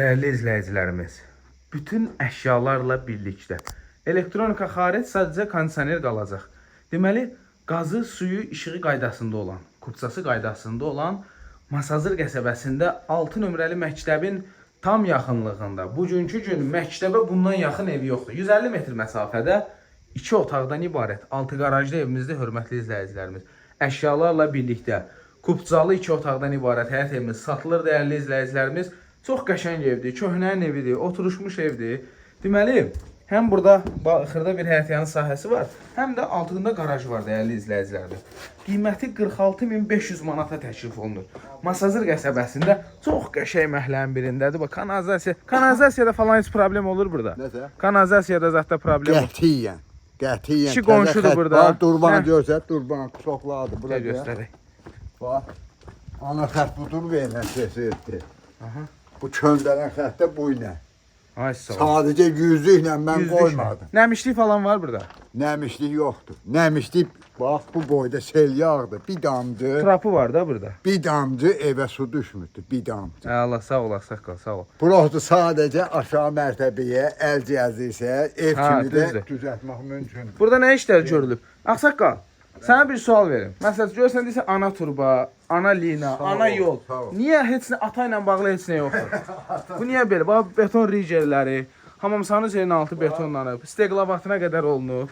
Dəyərli izləyicilərimiz, bütün əşyalarla birlikdə elektronika xaric sadəcə kondisioner qalacaq. Deməli, qazı, suyu, işığı qaydasında olan, kupçası qaydasında olan Masazır qəsəbəsində 6 nömrəli məktəbin tam yaxınlığında. Bugünkü gün məktəbə bundan yaxın ev yoxdur. 150 metr məsafədə 2 otaqdan ibarət 6 qarajlı evimizdə, hörmətli izləyicilərimiz. Əşyalarla birlikdə kupçalı 2 otaqdan ibarət həyət evimiz satılır, dəyərli izləyicilərimiz. Çox qəşəng evdir, köhnənin evidir, oturuşmuş evdir. Deməli, həm burada xırda bir həyətyanı sahəsi var, həm də altında qarajı var, dəyərli izləyicilərimiz. Qiyməti 46.500 manata təklif olunur. Masazır qəsəbəsində çox qəşəng məhəllənin birindədir. Bax, kanalizasiya, kanalizasiyada falan heç problem olur burada. Nəsə? Kanalizasiyada zətdə problem olur. Qətiyyən. Qətiyyən. Kişi Təzə qonşudur xətt burada. Var, durbanı Hə. görsə, durban çoxladır. Bura Gəl göstərək. Bax. Ana xətt budur verilən keçirdi. Aha. Bu köndələn xətt də bu ilə. Ay sağ ol. Sadəcə yüzlüklə mən Yüzlük. qoymadım. Nəmişlik falan var burada. Nəmişlik yoxdur. Nəmişlik bax bu boyda sel yağdı. Bir damcı, Trapı var da burada. bir damcı evə su düşmürdü. Bir damcı. Əla, sağ ol, ağsaqqal, sağ ol. Burası sadəcə aşağı mərtəbəyə əl cəzirsə ev Ha, kimi də düzdür. düzəltmək mümkündür. Burada nə işlər görülüb? Ağsaqqal, sənə bir sual verim. Məsələn, görürsən deyirsən ana turba, ana lina, Sağ ana ol, yol. sağ ol. Niyə heç nə ata ilə bağlı heç nə yoxdur? Bu niyə belə? Bax beton rigerləri, hamam sanuzelinin altı betonlanıb, steqlavatına qədər olunub.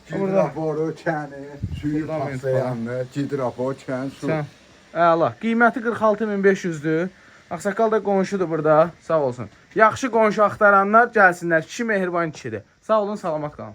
Gidroforu, çəni, suyu Fundament patlayanlı, gidrofor, çən, su. Sən. Əla. Qiyməti 46.500-dür. Ağsaqqal da qonşudur burada. Sağ olsun. Yaxşı qonşu axtaranlar gəlsinlər. Kişi mehriban kişidir. Sağ olun, salamat qalın.